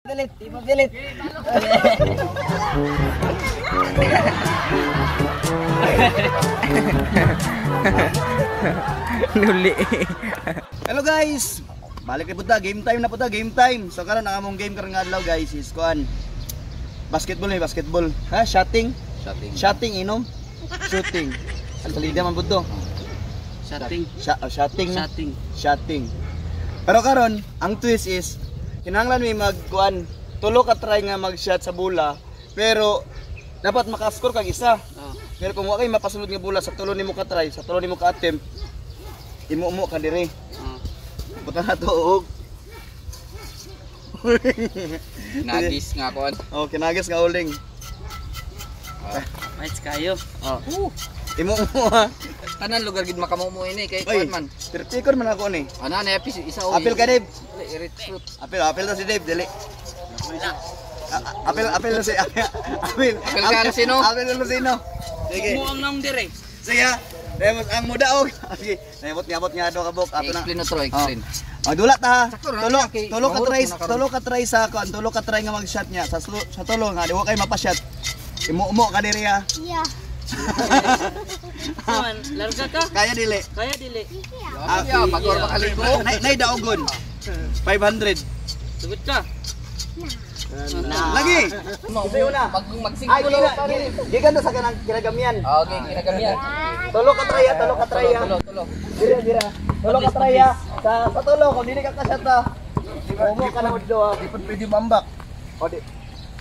Pilit, ipapilit. Nuli. Hello guys. Balik na punta, game time na punta, game time. So karon ang among game karon nga adlaw guys is kuan. Basketball eh, basketball. Ha, shotting. Shotting. Shotting inom. Shooting. Ang salida man pud to. Shotting. Shotting. Shotting. Shotting. Pero karon, ang twist is kinahanglan mi magkuan, tulo ka try nga mag-shot sa bola, pero dapat maka-score kag isa. Oh. Pero kung wa kay mapasunod nga bola sa tulo nimo ka try, sa tulo nimo ka attempt, imumo ka dire. Oh. Buta na to og Nagis nga kuan. Oh, kinagis nga uling. Maits kayo. Oh. Imumo ha. Tanan lugar gid makamumo ini kay Oy, kuan man. Pirtikon man ako ni. Ana na apis isa o. Apil ka, Dave. Irit fruit. Apil, apil na si Dave, dili. Apil, apil na si apil. Apil, Apil ka, Lucino. Apil na Lucino. Sige. Mo ang naong dire. Sige. Ha. Demos ang mudaog. Sige. Naibot nga abot nga do kabok ato na. Explain na tro, explain. Oh, dula ta. Ha. Sakto ra, Tulo, kay tulo ka mahurot try, na karon. tulo ka try sa kuan, tulo ka try nga mag-shot niya sa sa tulo nga di wa kay mapa-shot. Imumo ka diri ha. Yeah. Man, larga ka. Kaya dili. Kaya dili. Ah, Yeah, pagor makaliko. Nay daogon. 500. Sugot ka. Lagi. Isa una. Pag Ay, magsingko gina, gigan na sa kanang kinagamian. Okay, kinagamian. Tulo ka try ha, tulo ka try ha. Tulo, tulo. Dira, dira. Tulo ka try ha. Sa tulo kung dili ka ka-shot ha. Imumo ka na udlo ha. Di pa pwede mambak. O di,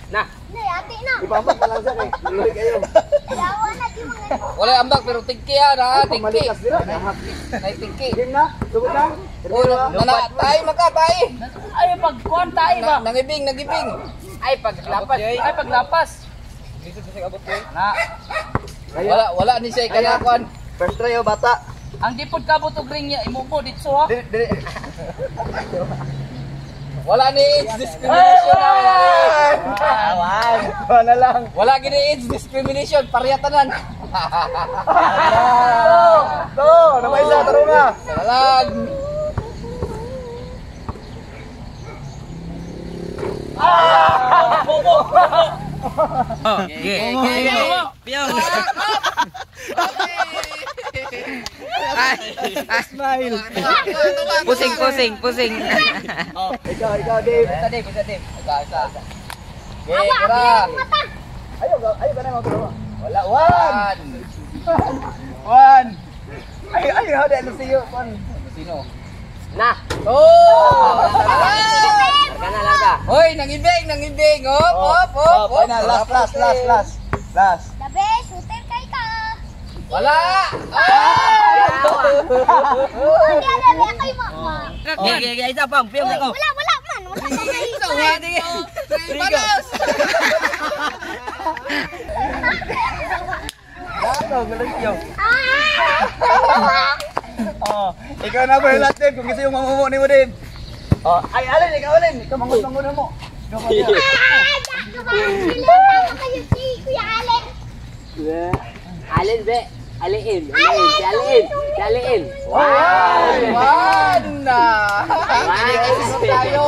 Na. Nay, ate na. ipambak na lang siya kay. Luloy kayo. Yawa na di mga. Wala ambak pero tingki ha, na tingki. Pamalikas dira. Nay tingki. Game na. Sugod na. Oh, na tay maka tay. Ay pagkuan tayo ba? Nangibing, nangibing. Ay paglapas. Ay paglapas. Na. Wala, wala ni siya kana kuan. First try oh bata. Ang dipod ka og ring niya imubo dito ha. Dili, dili. Wala ni age discrimination. Wala lang. Wala gini age discrimination, pareha tanan. To, namay isa tarunga. Salag. Okay. Okay. Smile. Pusing, pusing, pusing. Ikaw, ikaw Dave. Isa Dave, isa Dave. Isa, isa. Okay, Awa, kura. ang mata. Ayo, ayo ka na magtuwa. Wala, one. One. One. Ay, ay, how did I see you? One. Sino? Na. Oh! Larga na, larga. Hoy, nangibing, nangibing. Hop, hop, hop, Oh, hop. final. Last, last, last, last. Last. The best, shooter kay ka. Wala! Ah! Uy, di alam ya kay mama. Okay, okay, okay. Isa pa, piyong ako. Wala, wala man. Wala pa may. One, two, three, banos! Gato, galing yun. Ah! Oh, ikaw na ba yung last Dave? Kung gusto yung mamumuo ni mo, Dave. Oh, ay, Alin, ikaw, Alin. Ikaw, mangun-mangun na mo. Ikaw, mangun. Ah! Jack, sila tama kayo si Kuya Allen. Alin be. Aliin. Aliin. Si Aliin. Si Aliin. One! One na! Hindi kay sigot kayo.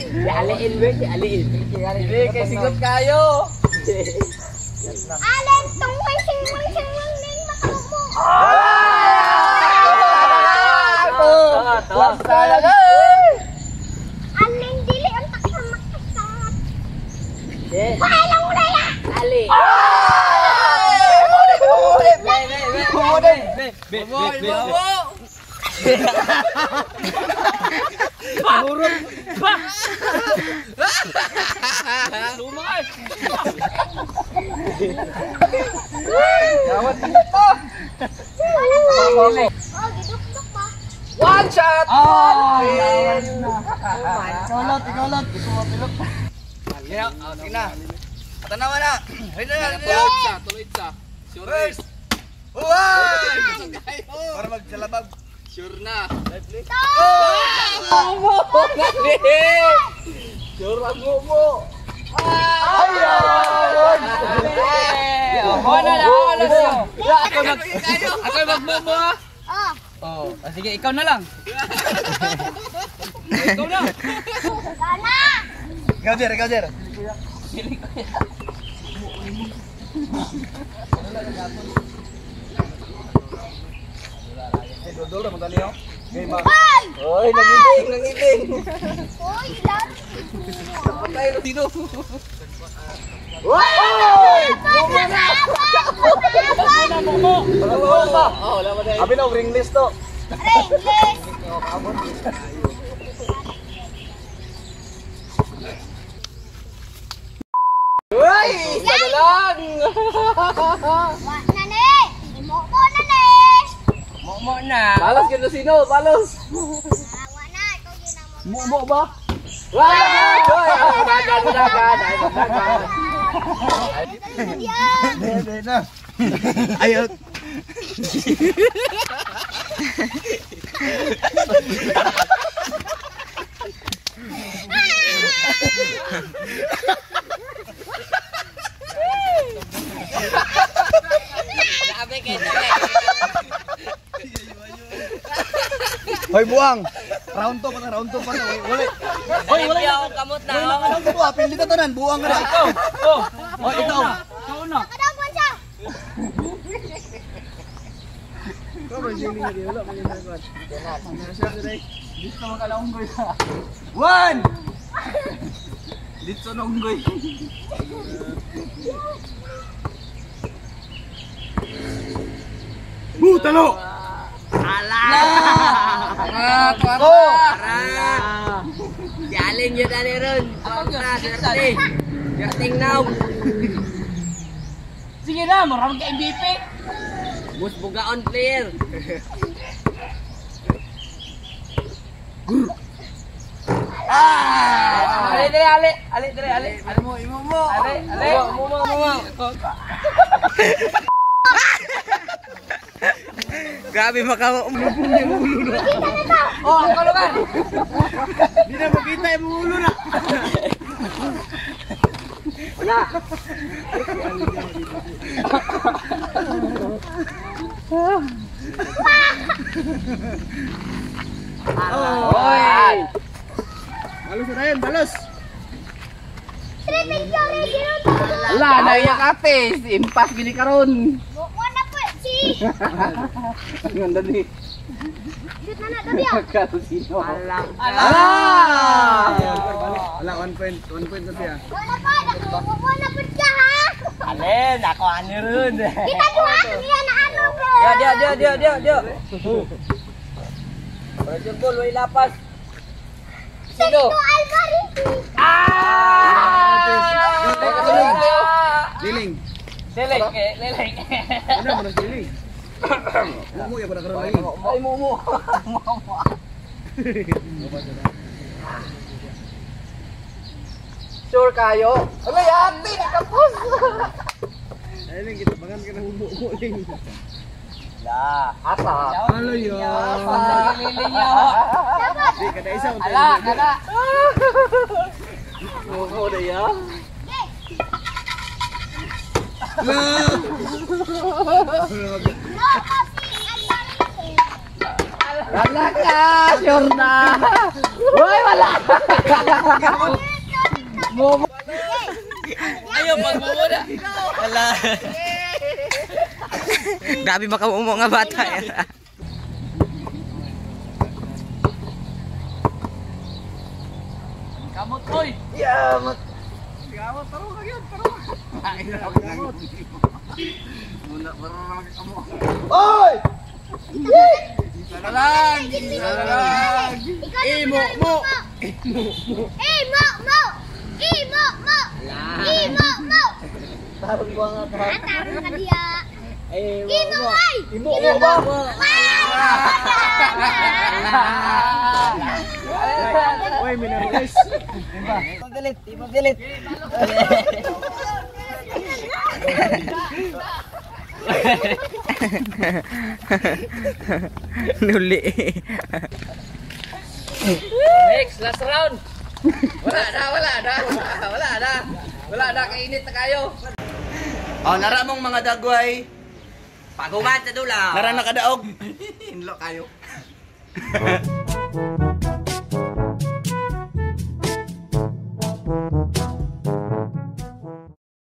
Si Aliin be. Si Aliin. Hindi kay sigot kayo. Allen, tungway singway singway ning makamumo. Last talaga. Allen, dili ang taksamakasat. Wala mo na ya. Ali. Boy, bobo! Oh, gidukduk pa. One shot! Ikaw, lot, ikaw, lot. Gusto mo pilot. Sige na, oh, sige na. Patanawa na. Ready na, ready na. Tuloy sa, tuloy sa. Sure. First. One! Para magsalabag. Sure na. Oh! Mumo! Sure ang mumo! Ako na lang, ako na lang. Ako magmumo ha. Oh, Oh, sige, ikaw na lang. Ikaw na. gana. Ikaw, Jer, ikaw, Jer. Dodol ra man tani, oh. Game ba? Ay! Oy, nangibing, nangibing. Uy, laro. Patay no sino. Wala pa. Oh, wala pa dahil. Abi na ring list to. English. Uy, isa na lang. Wa na ni. Imo mo na ni. Mo na. Balos gyud sino, balos. Ah, wa na ikaw yun ang mo. Mumo ba? Wah! Uy, dagan, dagan, dagan. Yan. Hindi na. Ayot. Grabe kayo to. Hoy buang. Round 2 pa ta, round 2 pa ta. Wala. Hoy, wala. Wala akong kamot na. Wala round 2 ah, pili ta tanan, buang ka na. Ikaw. Oh. Oh, ikaw. Nakadagon siya. One. Dito na unggoy. Butalo. Ala! Ah, kwarta. Si Alin yun ali ron. Kwarta, swerte. Swerteng now. Sige na, maraming ka MVP. Most bugaon player. Ah! Ali dre, ali, ali dre, ali. Ali mo, imo mo. Ali, ali. Mo mo mo. Grabe maka... Oh, ang kalugar. Hindi na makita yung ulo na. Oy. Balos na rin, balos. Triple sorry, zero. Wala na iya ate, impas gini karon. Mo na po si. Ang ganda ni. Shoot na na gabi ah. Kasino. Ala. Ala! Wala, 1 point. 1 point na siya. Wala pa, mo na po siya ha. Alin, ako ani ron. Kita duha kami na ano bro. Dia, dia, dia, dia, dia, dia. Pressure ball, way lapas. Sino? Alvarez. Ah! Liling. Leleng, eh, leleng. Ano mo na si Liling? Mumu ya pada karon lagi. Ay, mo mo. Sure kayo? Alay, ate, nakapos. Ay ling kita bangan ka ng mumu mo ling. La, asa. Alo yo. Asa. Di kada isa Ala, kada. Mo na ya. No, kasi Alvarez. Wala ka, sure na. Uy, wala. Mo Ayaw, pagmumuna. Wala. Grabe makamumo nga bata. Kamot, oy. Ya, mat. Kamot, taro ka gyud, taro. Ay, Muna, muna kamo. Oy! Lang, lang. Imo mo. Imo mo. Imo mo. Imo mo. Tarong ko nga ka. Atarong ka diya. Imo Imo ay. Imo mo ba? Oy, minaris. Ipabilit, ipabilit. Nuli. Next, last round. Wala na, wala na. Wala na. Wala na, kainit na kayo. Oh, nara mong mga dagway. Paguman sa dula. Nara nakadaog. Hinlo kayo.